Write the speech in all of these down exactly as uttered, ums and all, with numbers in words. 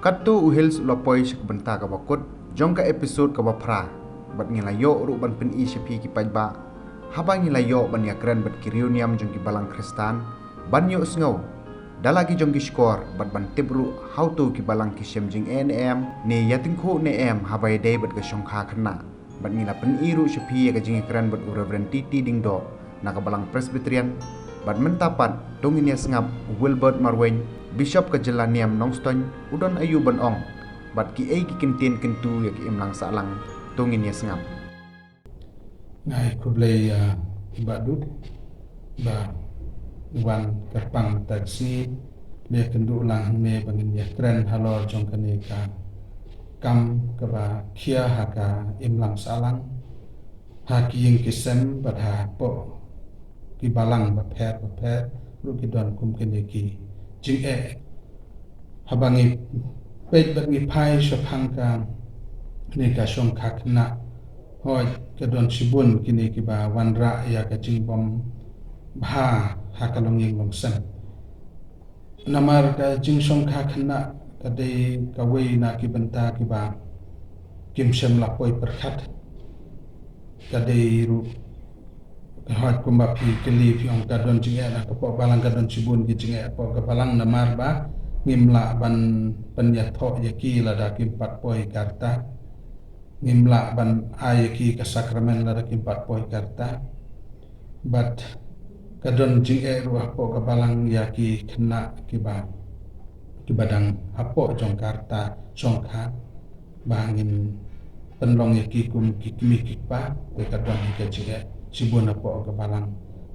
Katto u Hils u la poi sha ka bynta kaba kut jong ka episode kaba phra, bad ngi la ïoh ruh ban pyni sha phi ki paidbah, haba ngi la ïoh ban ïakren bad ki riewniam jong ki balang Khristan, ban ïoh sngew da la ki jong ki shkor, bad ban tip ruh hato ki balang ki shem jingeh ne em, ne ïatyngkhuh ne em haba ïadei bad ka shongkha khynnah. Bad ngi la pyni ruh sha phi ïa ka jingïakren bad u Reverend T T Diengdoh na ka Balang Presbyterian. Bad mynta pat to ngin ïa sngap u Wilbert Marwein, Bishop ka jylla niam Nongstoiñ, u don aïu ban ong, bad kiei ki kyntien kyntu ïa ki imlang sahlang. To ngin ïa sngap. Ngai khublei ïa Bah Duk ba wan kyrpang ta ka sngi, leh kynduh lang hangne ba ngin ïakren halor jong kane ka kam kaba khia ha ka imlang sahlang, ha ki ïing ki sem bad hapoh ki balang bapher bapher ruh ki don kum kine ki jingeh. Haba ngi peit bad ngi phai shaphang kane ka shongkha khynnah, hooid ka don shibun kine kiba wanrah ïa ka jingbym bha ha ka longïing longsem. Namar ka jingshongkha khynnah ka dei kawei na ki bynta kiba kim shym la poi pyrkhat. Ka dei ruh, hooid kumba phi kylli, phi ong ka don jingeh na ka poh balang, ka don shibun ki jingeh hapoh ka balang namar ba ngim lah ban pynïathoh ïa ki lada kim pat poi ka rta. Ngim lah ban ai ïa ki ka sakramen lada kim pat poi ka rta. Bad ka don jingeh ruh hapoh ka balang ïa ki khynnah kiba, kiba dang hapoh jong ka rta shongkha, ba ngin pynlong ïa ki kum ki kmie ki kpa. Te ka don hi ka jingeh shibun hapoh ka balang.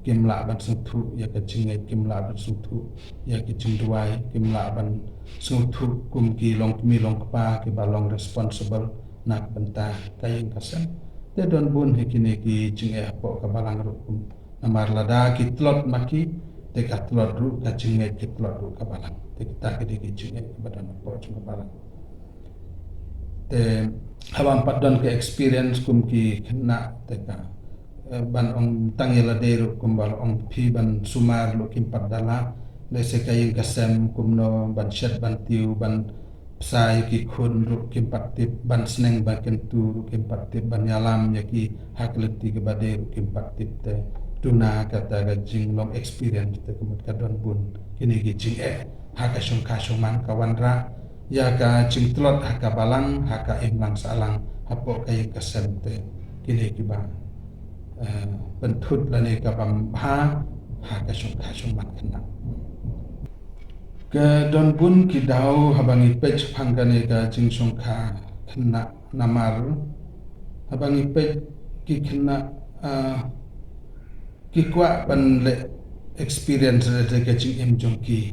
Kim lah ban sngewthuh ïa ka jingngeit, kim lah ban sngewthuh ïa ki jingduwai, kim lah ban sngewthuh kum ki longkmie longkpa kiba long responsible na ka bynta ka ïing ka sem. Te don bun hi kine ki jingeh hapoh ka balang ruh kum. Namar lada ki tlot ma ki, te ka tlot ruh ka jingngeit, ki tlot ruh ka balang. Te kita ki dei ki jingeh kiba don hapoh jong ka balang. Te haba ym pat don ka experience kum ki khynnah, te ka, eh, ban ong tang ïa lade ruh kumba la ong phi, ban sumar ruh kim pat da lah. Lehse ka ïing ka sem kumno ban shet ban tiew, ban pynshai ki khun ruh kim pat tip, ban sneng ban kyntu ruh kim pat tip, ban ïalam ïa ki ha ka lynti kaba dei ruh kim pat tip. Te duna kata ka jinglong experience te ka mut ka don bun kine ki jingeh ha ka shongkha shongman, ka wanrah ïa ka jingtlot ha ka balang, ha ka imlang sahlang, hapoh ka ïing ka sem. Te kine kiba, eh, pynthut lane ka bym bha ha ka shongkha shongman khynnah. Ka don bun ki daw haba ngi peit shaphang kane ka jingshongkha khynnah namar haba ngi peit ki khynnah, ah, ki kwah ban leh experience lehse ka jingim jong ki.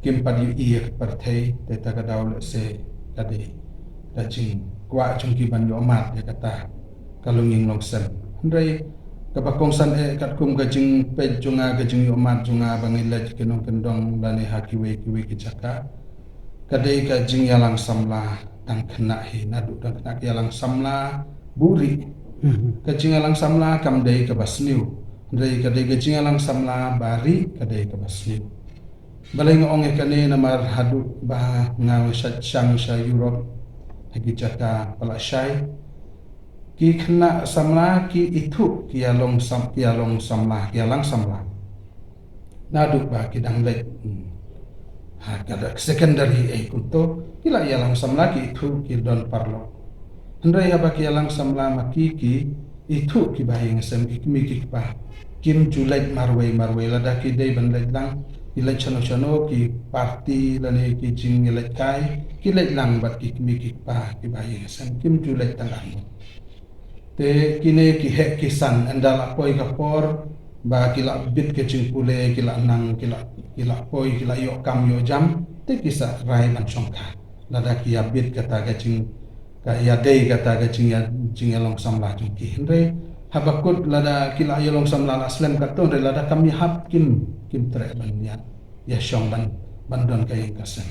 Kim pat ïohi ïa ka pyrthei, te ta ka daw lehse ka dei ka jingkwah jong ki ban ïohmad ïa kata ka longïing longsem. Hynrei kaba kongsan eh katkum ka jingpeit jong nga, ka jingïohmad jong nga ba ngi leit ki nongkyndong lane ha kiwei kiwei ki jaka, ka dei ka jingïalang samla tang khynnah hi, naduh tang khynnah ka ïalang samla buhrieh. Mhm. Ka jingïalang samla kam dei kaba sniew, hynrei ka dei ka jingïalang samla ba rieh ka dei kaba sniew. Balei nga ong ïa kane? Namar haduh ba nga shait shang sha Europe ha ki jaka ba la shai, ki khynnah samla ki ithuh ki ïalong sam, ki ïalong samla, ki ïalang samla. Naduh ba ki dang leit, hmm, ha ka secondary ei kumto, ki la ïalang samla, ki ithuh ki don paralok. Hynrei haba ki ïalang samla ma ki, ki ithuh kiba ïing sem, ki kmie ki kpa kim ju leit marwei marwei. Lada ki dei ban leit lang, ki leit shano shano, ki party lane ki jingïaleit kai, ki leit lang bad ki kmie ki kpa kiba ïing sem, kim ju leit tang arngut. Te kine ki heh ki san, ynda la poi ka por ba ki la bit ka jingpule, ki la nang, ki la, ki la poi, ki la ïoh kam ïoh jam, te ki sa rai ban shongkha. Lada ki ïa bit kata ka jing, ka ïa dei kata ka jing ïa, jingïalong samla jong ki. Hynrei haba kut lada ki la ïalong samla la slem katto, hynrei lada kam ïa hap, kim, kim treh ban ïa, ïa shong ban, ban don ka ïing ka sem.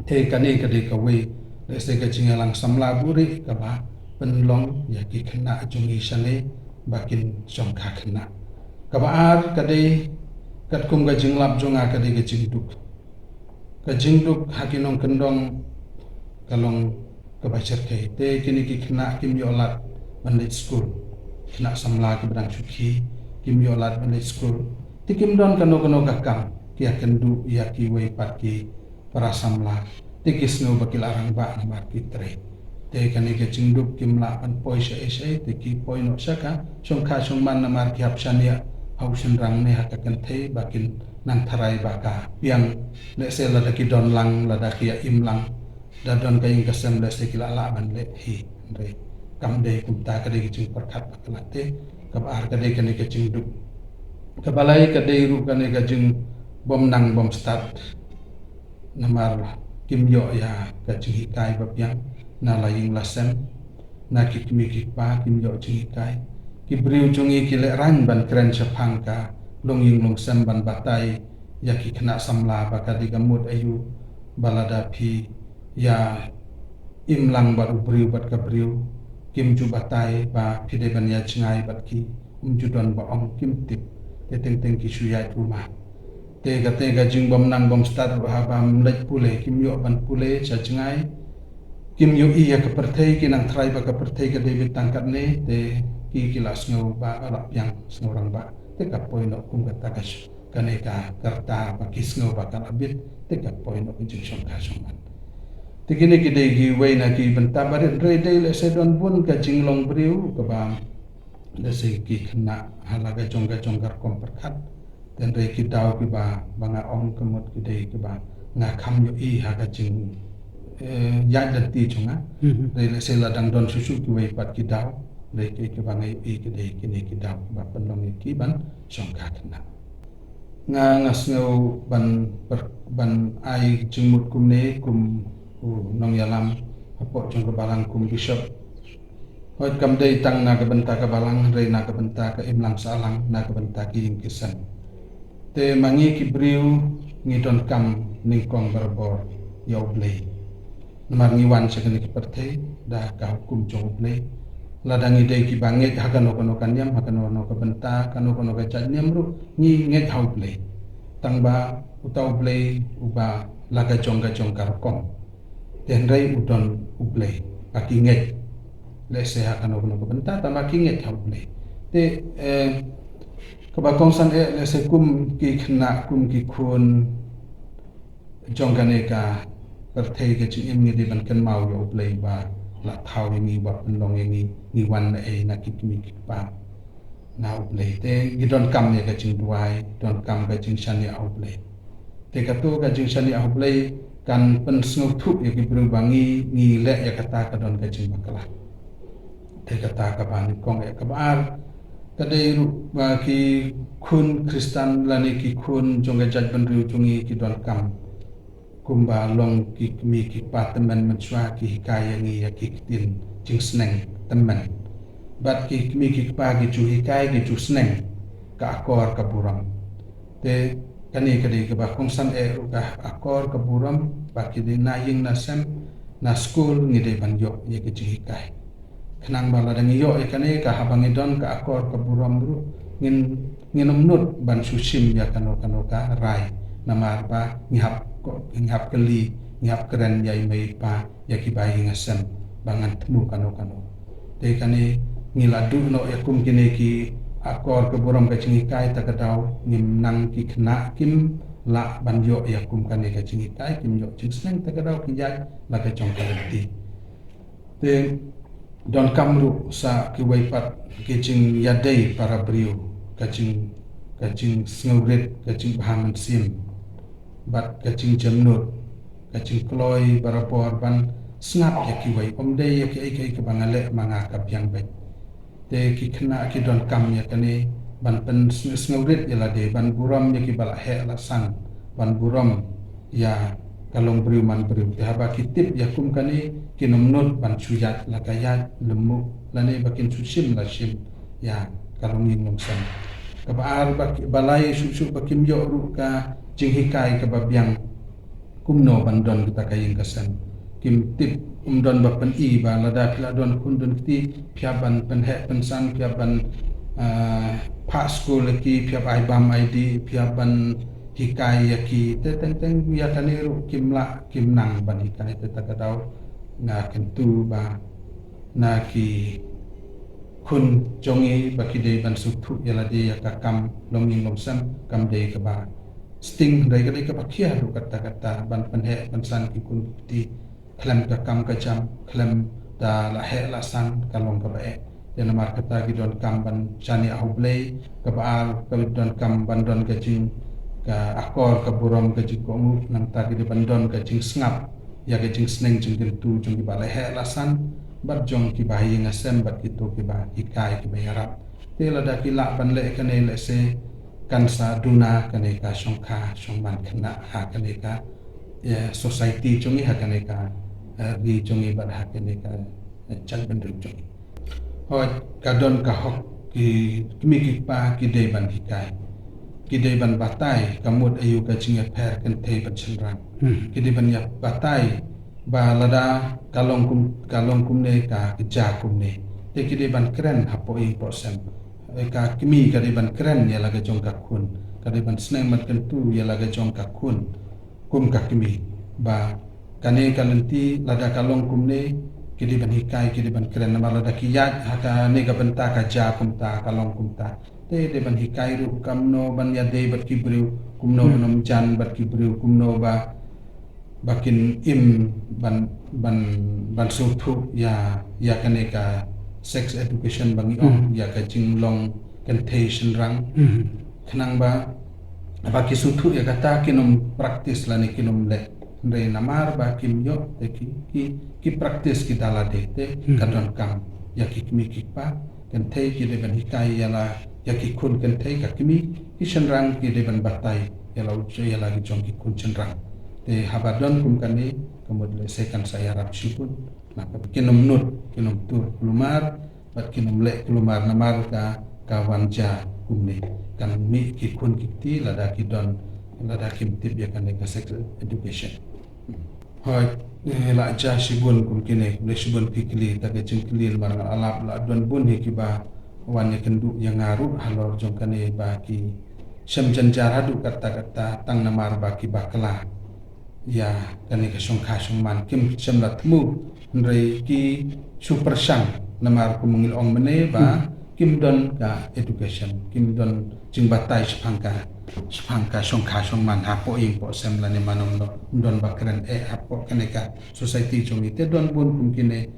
Te kane ka dei kawei, lehse ka jingïalang samla buhrieh kaba pynlong ïa ki khynnah jong ngi shane ba kin shongkha khynnah. Kaba ar ka dei katkum ka jinglap jong nga, ka dei ka jingduk. Ka jingduk ha ki nongkyndong ka long kaba shyrkhei. Te kine ki khynnah kim ïoh lad ban leit skul. Khynnah samla kiba dang shu khie kim ïoh lad ban leit skul. Te kim don kano kano ka kam ki ïakynduh ïa kiwei pat ki para samla. Te ki sngew ba ki la rangbah namar ki trei. Te kane ka jingduk kim lah ban poi shaei shaei, te ki poi noh sha ka shongkha shongman namar ki hap shaniah ha u shynrang ne ha ka kynthei ba kin nang tharai ba ka biang. Lehse lada ki don lang, lada ki ïa im lang, da don ka ïing ka sem, lehse ki la lah ban leh hi. Hynrei kam dei kumta, ka dei ka jingpyrkhat ba ka la te. Kaba ar ka dei kane ka jingduk. Kaba lai ka dei ruh kane ka jingbymnang bymstad. Namar kim ïoh ïa ka jinghikai ba biang na la ïing la sem, na ki kmie ki kpa kim ïoh jinghikai. Ki briew jong ngi ki lehraiñ ban kren shaphang ka longïing longsem ban batai ïa ki khynnah samla ba ka dei ka mut aïu ba lada phi ïa im lang bad u briew bad ka briew, kim ju batai ba phi dei ban ïa jngai bad ki, um ju don ba ong, kim tip. Te teng teng ki shu ïaid rumah. Te kata ka jingbymnang bymstad ruh, haba ym leit pule, kim ïoh ban pule sha jngai, kim ïohi ïa ka pyrthei, ki nang tharai ba ka pyrthei ka dei beit tang katne, te ki, ki la sngew ba la biang, sngew rangbah. Te ka poi noh kum kata ka shu, kane ka rta ba ki sngew ba ka la bit, te ka poi noh ka jingshongkha shongman. Te kine ki dei kiwei na ki bynta barit. Hynrei dei lehse don bun ka jinglong briew kaba lehse ki khynnah ha la ka jong ka jong ka rukom pyrkhat. Te hynrei ki daw kiba, ba nga ong ka mut ki dei kiba nga kham ïohi ha ka jing, eh, ïaid lynti jong nga. Mhm. Hynrei lehse la dang don shuh shuh kiwei pat ki daw. Hynrei ki, kiba nga ïohi ki dei kine ki daw kiba pynlong ïa ki ban shongkha khynnah. Nga, nga sngew ban, ban ai jingmut kumne kum u nongïalam hapoh jong ka balang, kum bishop. Hooid, kam dei tang na ka bynta ka balang, hynrei na ka bynta ka imlang sahlang, na ka bynta ki ïing ki sem. Te ma ngi ki briew ngi donkam nyngkong barabor ïa U Blei. Namar ngi wan sha kane ka pyrthei da ka hukum jong U Blei. Lada ngi dei kiba ngeit ha kano kano ka niam, ha kano kano ka bynta, kano kano ka jait niam ruh, ngi ngeit ha U Blei. Tang ba uta U Blei uba la ka jong ka jong ka rukom. Te hynrei u don U Blei ba ki ngeit. Lehse ha kano kano ka bynta, tang ba ki ngeit ha U Blei. Te, eh, kaba kongsan eh, lehse kum ki khynnah, kum ki khun jong kane ka pyrthei ka jingim, ngi dei ban kynmaw ïa U Blei ba la thaw ïa ngi, ba pynlong ïa ngi, ngi wan na ei, na ki kmie ki kpa, na U Blei. Te ngi donkam ïa ka jingduwai, donkam ka jingshaniah ha U Blei. Te kato ka jingshaniah ha U Blei kan pynsngewthuh ïa ki briew ba ngi, ngi leh ïa kata ka don ka jingbakla. Te kata kaba nyngkong eh. Kaba ar ka dei ruh ba ki khun Khristan lane ki khun jong ka jaitbynriew jong ngi ki donkam, kumba long ki kmie ki kpa tymmen mynshuwa ki hikai ïa ngi ïa ki ktien jingsneng tymmen. Bad ki kmie ki kpa ki ju hikai, ki ju sneng ka akor ka burom. Te kane ka dei kaba kongsan eh ruh, ka akor ka burom, ba ki dei na ïing na sem, na skul, ngi dei ban ïoh ïa ka jinghikai. Khnang ba lada ngi ïoh ïa kane, ka haba ngi don ka akor ka burom ruh, ngin, ngin ym nud ban shu shim ïa kano kano ka rai. Namar ba ngi hap ko-, ngi hap kylli, ngi hap kren ïa i mei i pa, ïa ki bai ki ngasem ba ngan thmu kano kano. Te kane ngi la duh noh ïa kum kine ki akor ka burom ka jinghikai, ta ka daw ngim nang, ki khynnah kim lah ban ïoh ïa kum kane ka jinghikai, kim ïoh jingsneng, ta ka daw ki ïaid la ka jong ka lynti. Te donkam ruh sa kiwei pat ki jingïadei para briew, ka jing, ka jingsngewrit, ka jingbha mynsiem, bad ka jingjemnud, ka jingkloi barabor ban sngap ïa kiwei. Ym dei ïa kiei kiei kiba nga leh ma nga ka biang beit. Te ki khynnah ki donkam ïa kane ban pynsngewrit ïa lade, ban burom ïa kiba la heh la san, ban burom ïa ka longbriew manbriew. Te haba ki tip ïa kum kane, kin ym nud ban shu ïaid la ka ïaid lymmuh, lane ba kin shu shim la shim ïa ka longïing longsem. Kaba ar ba ki, ba lai shuh shuh ba kim ïoh ruh ka jinghikai kaba biang kumno ban don kita ka ïing ka sem. Kim tip, ym don ba pyni ba lada phi la don khun don kti, phi hap ban pynheh pynsan, phi hap ban, ah, phah skul ïa ki, phi hap ai bam ai dih, phi hap ban hikai ïa ki, te teng teng ïa kane ruh kim lah kim nang ban hikai. Te ta ka daw nga kyntu ba na ki khun jong ngi ba ki dei ban sngewthuh ïa lade ïa ka kam longïing longsem, kam dei kaba sting, hynrei ka dei kaba khia haduh katta katta ban pynheh pynsan ki khun ki kti khlem ka kam ka jam, khlem da la heh la san, ka long kaba eh. Te namar kata ki donkam ban shaniah ha U Blei, kaba ar ka donkam ban don ka jing, ka akor, ka burom, ka jingkohnguh, nangta ki dei ban don ka jingsngap ïa ka jingsneng jingkyntu jong kiba la heh la san, bad jong kiba ha ïing ha sem, bad kito kiba hikai, kiba ïarap. Te lada ki lah ban leh kane, lehse kan sa duna kane ka shongkha shongman khynnah ha kane ka, eh, society jong ngi, ha kane ka, eh, ri jong ngi, bad ha kane ka, eh, jaitbynriew jong ngi. Hooid, ka don ka hok, ki kmie ki kpa ki dei ban hikai, ki dei ban batai ka mut aïu ka jingïapher kynthei bad shynrang. Hmm. Ki dei ban ïa batai ba lada ka long kum, ka long kumne, ka, ka jia kumne, te ki dei ban kren hapoh ïing poh sem. Eh, ka kmie ka dei ban kren ïa la ka jong ka khun, ka dei ban sneng ban kyntu ïa la ka jong ka khun kum ka kmie, ba kane ka lynti lada ka long kumne, ki dei ban hikai, ki dei ban kren. Namar lada ki ïaid ha kane ka bynta, ka jia kumta, ka long kumta, te dei ban hikai ruh kumno ban ïadei bad ki briew, kumno ban ym jan bad ki briew, kumno ba, ba kin im ban, ban, ban sngewthuh ïa, ïa kane ka sex education ba ngi ong, ïa ka jinglong kynthei shynrang. Khnang ba, ba ki sngewthuh ïa kata, kin ym practice lane kin ym leh. Hynrei namar ba kim ïoh, te ki, ki, ki practice ki da lade, te ka donkam ïa ki kmie ki kpa kynthei ki dei ban hikai ïa la, ïa ki khun kynthei, ka kmie, ki shynrang ki dei ban batai ïa la, ïa la ki jong ki khun shynrang. Te haba don kum kane, ka mut lehse kan sa ïarap shibun. Namar kin ym nud, kin ym tur kulmar, bad kin ym leh kulmar namar ka, ka wan jia kumne. Kan mih ki khun ki kti lada ki don, lada kim tip ïa kane ka sex education. Hooid, eh, la jia shibun kum kine, kumne shibun phi kylli, ta ka jingkylli namar nga la lap la don bun hi kiba wan ïakynduh ïa nga ruh halor jong kane ba ki shem jynjar haduh katta katta tang namar ba ki bakla ïa kane ka shongkha shongman, kim shem la thmu, hynrei ki shu pyrshang namar kum ngi la ong mynne ba kim don ka education, kim don jingbatai shaphang ka, shaphang ka shongkha shongman hapoh ïing poh sem lane mano mano, ym don ba kren eh hapoh kane ka society jong ngi. Te don bun kum kine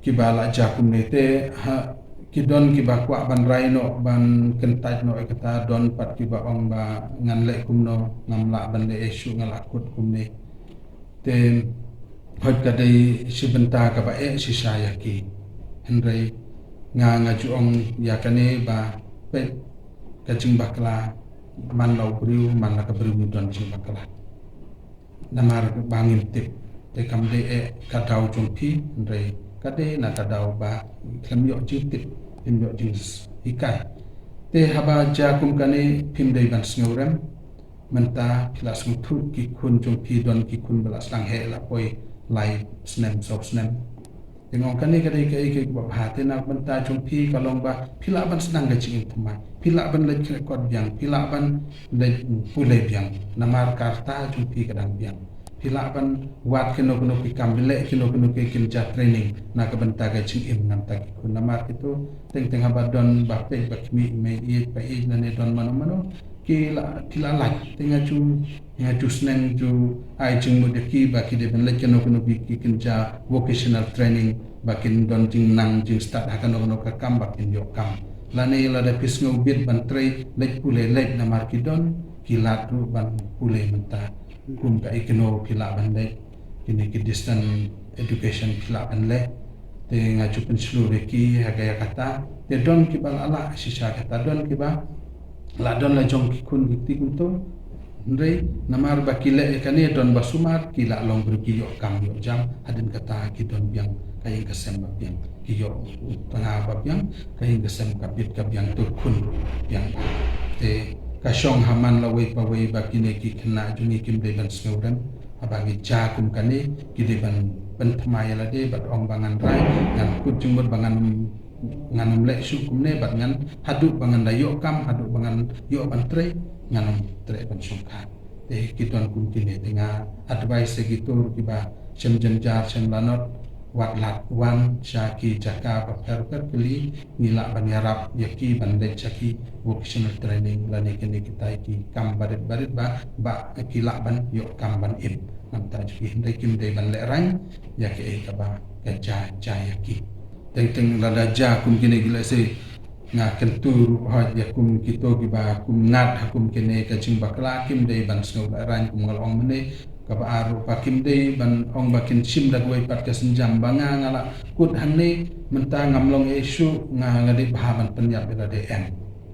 kiba la jia kumne, te ha, ki don kiba kwah ban rai noh, ban kyntait noh ïa kata, don pat kiba ong ba ngan leh kumno, ngam lah ban leh eh shuh, nga la kut kumne. Te hooid ka dei shi bynta kaba eh shisha ïa ki. Hynrei nga, nga ju ong ïa kane ba peit, ka jingbakla man la u briew, man la ka briew ngi don jingbakla. Namar ba ngim tip, te kam dei eh ka daw jong phi, hynrei ka dei na ka daw ba khlem ïoh jingtip, khlem ïoh jinghikai. Te haba jia kum kane phim dei ban sngewrem. Mynta phi la sngewthuh ki khun jong phi, don ki khun ba la sdang heh la poi lai snem saw snem. Te nga ong kane ka dei kaei kaei kaba bha, te na ka bynta jong phi ka long ba phi lah ban sdang ka jingim thymmai, phi lah ban leit kyrkot biang, phi lah ban leit pule biang, namar ka rta jong phi ka dang biang. Phi lah ban wad kino kino ki kam, leh kino kino ki kynja training na ka bynta ka jingim na ka bynta ki khun, namar kito teng teng haba don ba peit ba khmih, mei ïeit pa ïeit lane don mano mano, ki la, phi la lait. Te nga ju, nga ju sneng ju ai jingmut ïa ki ba ki dei ban leit kano kano ki, ki kynja vocational training ba kin don jingnang jingstad ha kano kano ka kam ba kin ïoh kam. Lane lada phi sngew bit ban trei, leit pule leit, namar ki don ki lad ruh ban pule mynta. Kum kaei kano phi lah ban leit kine ki distance education phi lah ban leh. Te nga ju pynshlur ïa ki ha ka, ïa kata. Te don kiba la lah shisha kata, don kiba la don la jong ki khun ki kti kumto. Hynrei namar ba ki leh ïa kane don ba sumar, ki la long briew ki ïoh kam ïoh jam, hadien kata ki don biang ka ïing ka sem ba biang, ki ïoh u tnga ba biang, ka ïing ka sem ka bit ka biang, to khun ruh biang. Te ka shong ha man lawei pawei ba kine ki khynnah jong ngi kim dei ban sngewrem. Haba ngi jia kum kane, ki dei ban pynthymmai ïa lade bad ong ba ngan rai, ngan kut jingmut ba ngan ym Ngan ym leh shuh kumne bad ngan haduh ba ngan da ïoh kam, haduh ba ngan ïoh ban trei, ngan ym treh ban shongkha. Te ki don kum kine te nga advice ïa kito kiba shem jynjar shem lanot, wat lad wan sha ki jaka bapher bapher kali, ngi lah ban ïarap ïa ki ban leit sha ki vocational training lane kine kita ki kam barit barit ba, ba ki lah ban ïoh kam ban im. Namar ta jong ki hynrei kim dei ban lehraiñ ïa kiei kaba ka jia jia ïa ki. Teng teng lada jia kum kine ki lehse nga kyntu ruh hoi ïa kum kito kiba kum ngat ha kum kine ka jingbakla kim dei ban sngew lehraiñ kum nga la ong mynne. Kaba ar ruh ba kim dei ban ong ba kin shim da kawei pat ka sienjam ba nga nga la kut hangne mynta ngam long ei shuh nga nga dei bha ban pynïap ïa lade, em.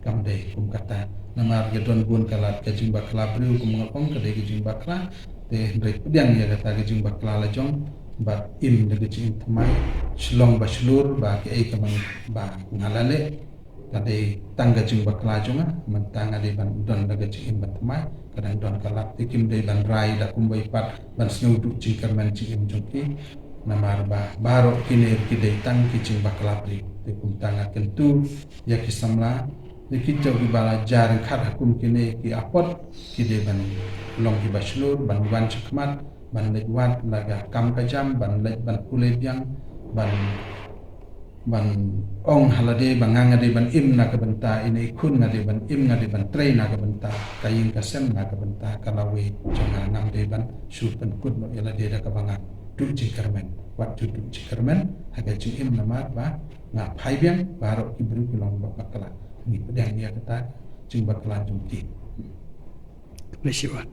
Kam dei kum kata. Namar ka don bun ka lad ka jingbakla briew kum nga la ong ka dei ka jingbakla. Te hynrei pdiang ïa kata ka jingbakla la jong bad im da ka jingim thymmai, shlong ba shlur ba kiei ka mang ba nga la leh. Ka dei tang ka jingbakla jong nga, mynta nga dei ban don da ka jingim ba thymmai, ka dang don ka lad te kim dei ban rai da kumwei pat ban sngew duh jingkyrmen jingim jong ki. Namar ba baroh kine ki dei tang ki jingbakla briew. Te kumta nga kyntu ïa ki samla, ïa kito kiba la jia ryngkat ha kum kine ki apot, ki dei ban long kiba shlur, ban wan shakhmat, ban leit wad la ka kam ka jam, ban leit ban pule biang, ban ban ong ha lade ba nga nga dei ban im na ka bynta ine i khun, nga dei ban im, nga dei ban trei na ka bynta ka ïing ka sem, na ka bynta ka lawei jong nga, ngam dei ban shu pynkut noh ïa lade da kaba nga duh jingkyrmen. Wat ju duh jingkyrmen ha ka jingim namar ba nga phai biang baroh ki briew ki long ba bakla. Ngi pdiang ïa kata jingbakla jong ki. Khublei shibun.